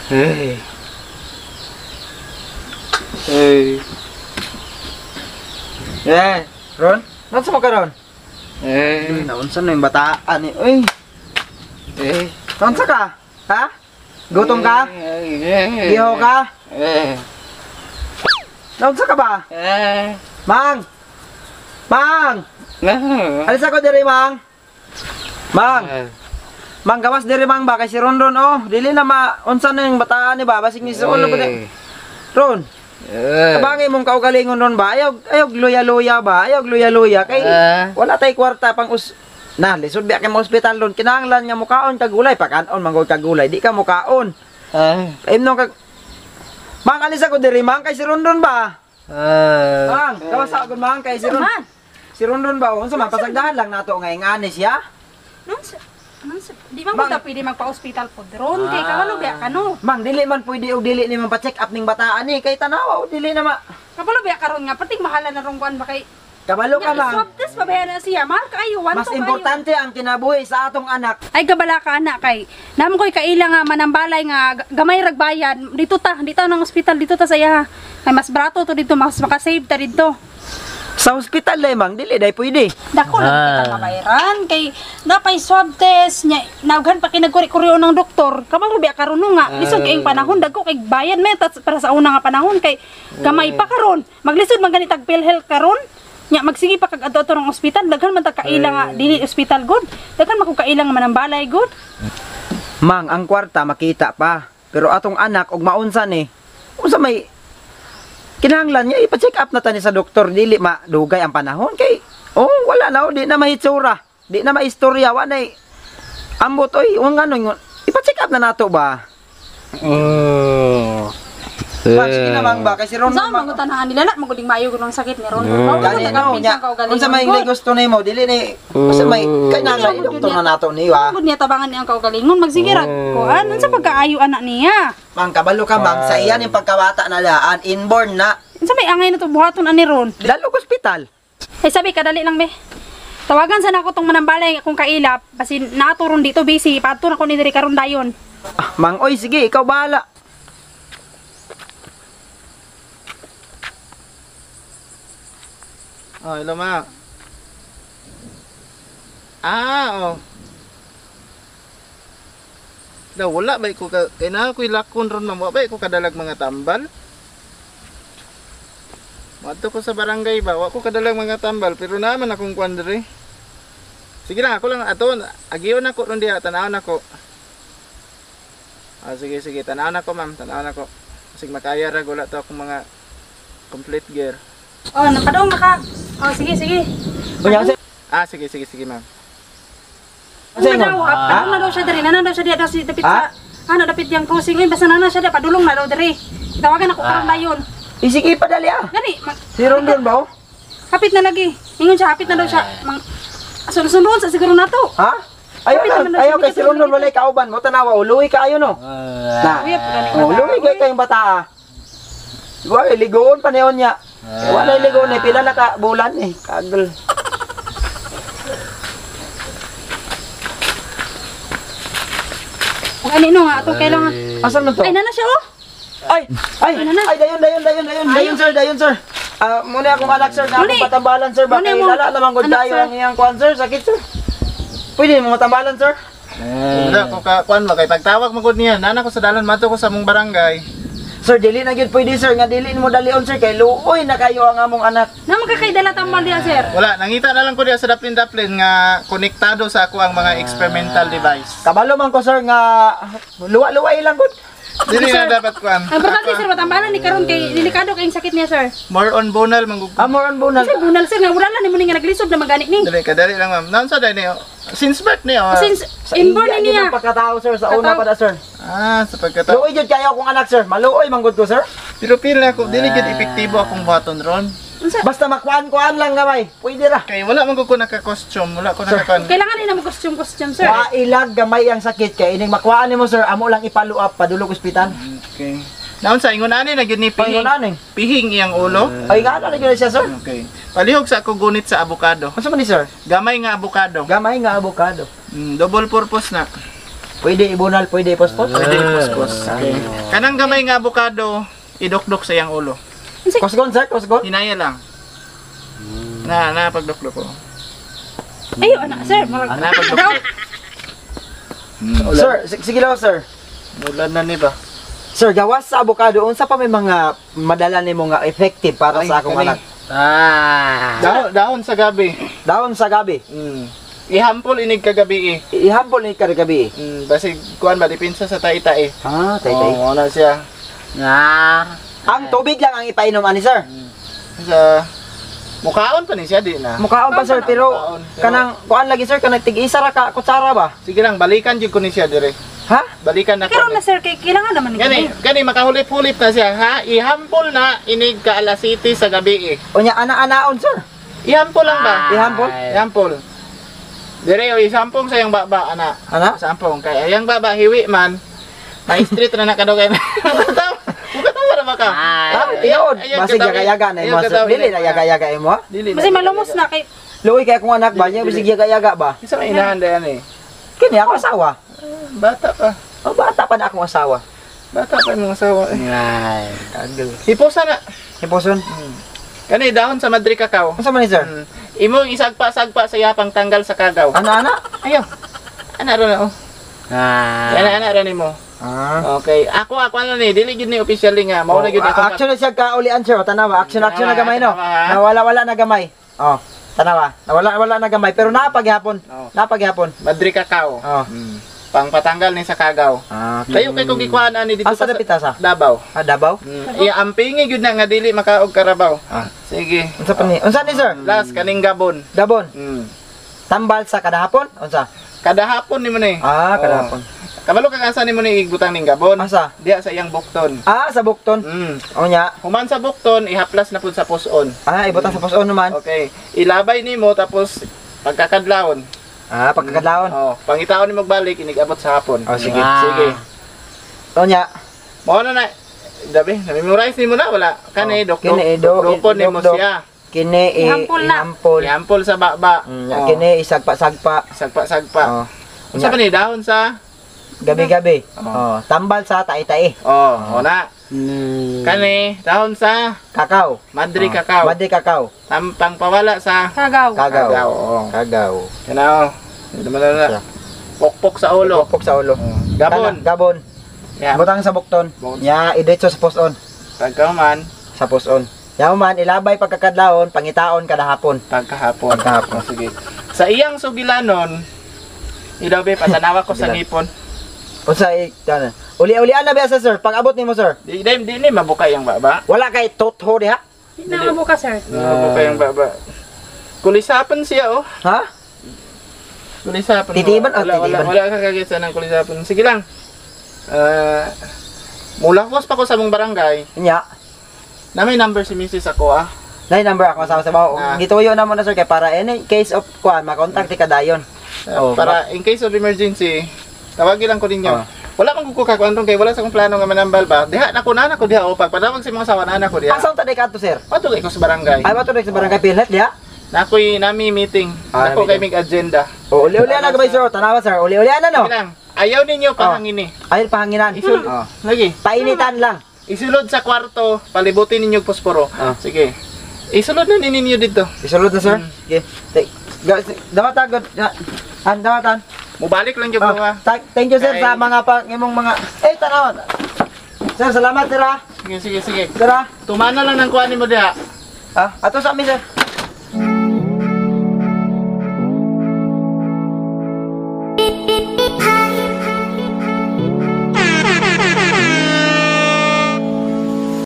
Hey. Hey. Eh. Ron? Naunsa mo karon? Eh. Naunsa na yung bataan ni. Uy, Eh. naunsa ka? Ha? Gutom ka? Eh. Ihaw ka? Eh. Naunsa ka ba? Eh. Mang! Mang! No. Alis ako diri, Mang! Mang! Mang, gawas diri, Mang ba? Kay si Ron Ron, oh. Dili na ma... Unsa na yung bataan ni ba? Basig ni sa ulo ba? Ron, Eh. tabangay mong kaugalingon ron ba? Ayaw, ayaw luya-luya ba? Ayaw luya-luya. Kay wala tay kwarta pang us... Na, lisod biya kay mo ospital ron. Kinahanglan nga mukaon kag gulay. Pakanon, manggol kag gulay. Di ka mukaon. Eh. Paimnon kag... Mang, alis ako diri, Mang. Kay si Ron Ron ba? Eh. Mang, gawas ako, Mang. Kay si Ron... Man, Si Ron Ron ba? Unsa man, pasagdahan lang nato nga ingani siya. nun sa, di man Mang- mo ta pwede magpa-ospital po dron kay kabalo biya ka no. Mang, dili man pwede og dili ni man pa-check up ning bataan ni kay tanawa o dili na ma. Kabalo biya karon nga pating mahala na rong kuan ba kay Kabalo ka, Mang. Swab test pa ba na siya? Mahal kaayo, one Mas to kaayo. importante ang kinabuhi sa atong anak. Ay gabala ka anak kay namo koy kaila nga manambalay nga gamay rag bayad dito ta dito ng ospital dito ta sa iya kay mas barato to dito mas makasave ta dito. Sa ospital day, Mang, dili day pwede. Dako lang kita mabayaran kay napay swab test nya naghan pa kinagkuri-kurion ng doktor. Kabalo biya karon no nga lisod kay panahon dagko kay bayad man para sa una nga panahon kay gamay pa karon. Maglisod man gani tag PhilHealth karon. Nya magsige pa kag adto ng ospital daghan man tag kaila nga dili ospital gud. Daghan man kog kaila nga manambalay gud. Mang, ang kwarta makita pa. Pero atong anak og maunsa ni. Unsa may kinahanglan niya ipa-check up na tani sa doktor dili madugay ang panahon kay oh wala na oh, di na mahitsura, di na maistorya, wa nay ambot oy, ang ano ipa-check up na nato ba? Oh. Mang, sige na, Mang ba kay si Ron Unsa man Mang. gud nila na maguding maayo gud ang sakit ni Ron. Mao Gani gud no, nya. Unsa may hindi gusto nimo, dili ni unsa may kinahanglan i-doktor na nato ni wa. Gud niya tabangan niya ang kaugalingon magsige ra kuan unsa pagkaayo anak niya. Mang, kabalo ka, Mang, sa iyan yung pagkabata na daan, inborn na. Unsa may angay na to buhaton ani Ron? Dalog ospital. Ay sabi kadali lang be. Tawagan sana ako tong manambalay akong kailap basin naturon dito busy padto na ko ni diri karon dayon. Ah, Mang, oy, sige, ikaw bahala. Oh, hello ma. Ah, oh. Da wala ba ko ka kay na ako'y lakon ron ma'am, wa ba ko kadalag mga tambal? Moadto ko sa barangay ba, wa ko kadalag mga tambal pero naa man akong kuan diri. Sige lang, ako lang ato, agiyon ako ron diha, tan-awon ako. Ah, sige sige, tan-awon ako ma'am, tan-awon ako. Sige makaya ra wala to akong mga complete gear. Oh, napadong na ka. Oh, sige sige. Unya, unsa Ah, sige sige sige ma'am. unsa Ano ingon? daw, padulong na daw siya diri. Nana daw siya diha si dapit Ha? sa ano dapit yang crossing oy basta nana siya diha padulong na daw diri. Tawagan ako karon dayon. Eh, sige, padali ah. Gani, Si Ron Ron ba oh? hapit na lagi. Ingon siya hapit na daw siya. Mang sunod sa siguro nato. Ha? Ayaw Hapit na, naman daw ayaw siya, kay si Ron Ron walay kauban mo tanawa oh, luwi kaayo no. Na. Uy, gani Oh, luwi kay kayong bata ah. Wa ligoon pa niyon niya. Eh, wala ligoon eh, pila na ka bulan eh, kagol. Gani no nga ato kailangan. Asan man to? Ay nana siya oh. Ay, ay, Ano na? ay, dayon, dayon, dayon, dayon, dayon, sir, dayon, sir. Ah, muna akong anak, sir, na akong Muni. patambalan, sir. Baka Muni mo. ilala naman gud Anak, tayo sir. ang iyang kuan, sir. Sakit, sir. Pwede mo matambalan, sir. Wala ko ka kuan ba kay pagtawag man gud niya, nana ko sa dalan mato ko sa mong barangay. Sir, dili na gyud pwede, sir, nga dili mo dalion, sir, kay luoy na kayo ang among anak. Na magkakaidala tambal diha sir. Wala, nangita na lang ko diya sa daplin-daplin nga konektado sa ako ang mga experimental device. Kabalo man ko, sir, nga luwa-luway lang gud. Dili na Sir. dapat kuan. Ang importante sir matambalan ni karon kay delikado kay sakit niya sir. More on bonal man gud. Amor ang bunal. Kasi bunal sir nga wala lang nimo ni nga naglisod na magani ni. Dali ka dali lang ma'am. Naunsa dai niyo? Since birth niyo. Ah. Since Sa inborn iya ni gyud niya. ang pagkatao, sir, sa una Katao. pa na, sir. Ah, sa pagkatao. Luoy jud kayo akong anak, sir. Maluoy man gud ko, sir. Pero feel na ako dili gid epektibo akong buhaton ron. Unsa? Basta makuan-kuan lang gamay. Pwede ra. Kay wala man gud ko naka-costume, wala ko naka Kailangan ni na mag-costume costume sir. Wa ilag gamay ang sakit kay ining makuhaan nimo, sir, amo lang ipaluap padulog ospital. Okay. Naunsa ingon ani na gyud ni pihing. Ingon ani. Pihing iyang ulo. Ay nga na gyud siya, sir. Okay. Palihog sa ako gunit sa abukado. Unsa man ni, sir? Gamay nga abukado. Gamay nga abokado. Double purpose na. Pwede ibunal, pwede ipuspos. Pwede ipuspos. Okay. Kanang gamay nga abukado, idukdok sa iyang ulo. Kusgon, sir, kusgon. Hinaya lang. Na, na pagdukdok ko. Ayo anak sir, Na pagdukdok. Sir, sige lang, sir. Ulan na ni ba? Sir, gawas sa abukado, unsa pa may mga madala nimo nga effective para Ay, sa akong kani. anak? Dahon, dahon sa gabi. Dahon sa gabi. Ihampol inig kagabi eh. Ihampol ni kagabi. Basig kuan ba depensa sa tay-tay. Ah, tay-tay. Oo, na siya. Ang tubig lang ang ipainom ani, sir. Sa mukaon pa ni siya di na. Mukhaon pa, sir, pero Mukhaon, pero- kanang kuan lagi, sir, kanang tig-isa ra ka kutsara ba? Sige lang, balikan jud ko ni siya dire. Ha? Balikan na ko. Karon na sir kay kailangan naman ni. Gani, gani makahulip-hulip na siya ha. Ihampol na inig ka alas 7 sa gabi eh. Unya ana-anaon, sir. Ihampol lang ba? Ihampol? Ihampol. Dire o isampong sa iyang baba ana. Ana? Sampong kay ayang baba hiwi man. Ma-street na na kadugay na. Mukatawa ra ba ka? Ah, tinuod. Basig yaga-yaga na imo, sir. Dili na yaga-yaga imo, ha? Dili na. Kasi malumos na kay Luoy kay akong anak ba niya Dili. bisig yaga-yaga ba? Isa may inahan dayan eh. Kini ako asawa. Bata pa. Oh, bata pa na akong asawa. Bata pa yung mga asawa eh. Hiposa na. Hiposon. Kani dahon sa Madri Cacao. Unsa man ni, sir? Imong isagpa-sagpa sa yapang tanggal sa kagaw. Ana-ana? Ayaw. Ana ra na oh. Ana ana ra nimo. Ah. Okay. Ako ako ano ni dili gyud ni officially nga mao na gyud Oh, ako. action na siya kaulian, sir. Tanawa, action action na gamay no. Tanawa, ha? Nawala wala na gamay. Oh, tanawa. Nawala wala na gamay pero napaghapon. Oh. Napaghapon. Madri Cacao. Oh. Pangpatanggal ni sa kagaw. Ah. Kayo kay kung gikuhaan ani dito Asa pa sa dapit asa? Davao. Ah, Davao. Iya ampingi gyud na nga dili makaog Carabao. Ah. Sige. Unsa pa ni? Unsa ni, sir? Last kaning Gabon. Gabon. Tambal sa kadahapon? Unsa? Kada hapon nimo ni. Ah, kadahapon. Kabalo kang asa nimo ni igbutang ning Gabon? Asa? Diya sa iyang bukton. Ah, sa bukton. Unya. Human sa bukton, ihaplas na pud sa puson. Ah, ibutang sa puson naman. Okay. Ilabay nimo tapos pagkakadlawon. Ah, pagkakadlawon. Oh, pangitaon nimo magbalik inigabot sa hapon. Oh, sige. Sige. Unya. Mao na na. Dabi, na-memorize nimo na wala. Kani Oh, dok. kini, do- Dokon nimo dok- siya. Kini Ihampol na. ihampol. Ihampol sa baba. Ya, kini isagpa-sagpa. Sagpa-sagpa. Oh. Unsa pa ni dahon sa? Gabi-gabi. Oh, tambal sa tae-tae. Oh, oh na. Kani dahon sa Kakao. Madri Oh. Cacao. Madri kakao. Tampang pawala sa kagaw. Kagaw. Kagaw. Oh. Kagaw. Kanaw. Hindi naman na. Siya. Pokpok sa ulo. Pokpok sa ulo. Gabon. Kana, Gabon. Yeah. Butang sa bukton. Bukton. Ya, idiretso sa post-on. Pagkaman, Sa post-on. Ya man, ilabay pagkakadlawon, pangitaon kada hapon. pagkahapon. Pagkahapon. Oh, sige. Sa iyang sugilanon, idaw be, patanawa ko sa Sugilan. ngipon. Unsa kana. Uli-ulian na biya sa sir, pag abot nimo, sir. Di, di, di, ni mabuka iyang baba. Wala kay totho diha. Hindi na mabuka sir. Di mabuka iyang baba. Kulisapan siya, oh. Ha? Kulisapan. Titiban, oh, wala, titiban. Wala, wala kakagit sa ng kulisapan. Sige lang. Ah, mulakos pa ko sa mong barangay. Nya. Na may number si Mrs. ako, ah. Nay number ako sa sabaw. Ah. Gituyo na mo na, sir, kay para any case of kuan, makontak ti ka dayon. Oh, Para in case of emergency, tawagin lang ko ninyo. Oh. Wala kong kukuha kay wala sa akong plano nga manambal ba. Diha na ko na ko diha o pag panawag sa mga asawa na ko diha. Asa unta day kadto, sir? Padung ko sa barangay. Ay bato sa barangay Pilhet diha. Nakoy nami meeting. Ah, Nako nami kay mig agenda. Oh, uli-ulian na gamay, sir. Tanawa, sir. Uli-ulian na no. Sige lang. Ayaw ninyo pahangin eh. Ayun pahanginan. Isul Oh. Lagi. Painitan lang. Isulod sa kwarto, palibutin ninyo og posporo. Ah. Sige. Isulod na ni ninyo dito. Isulod na, sir. Okay. Dawatan god. An dawatan. Mubalik lang jud Oh, ko ha. thank you, sir, Kay- sa mga pa imong mga eh tanawa. Sir, salamat, sir, ah. Sige, sige, sige. Sir, ah. Tumana lang ng kuan nimo diha. Ah, ato sa amin, sir.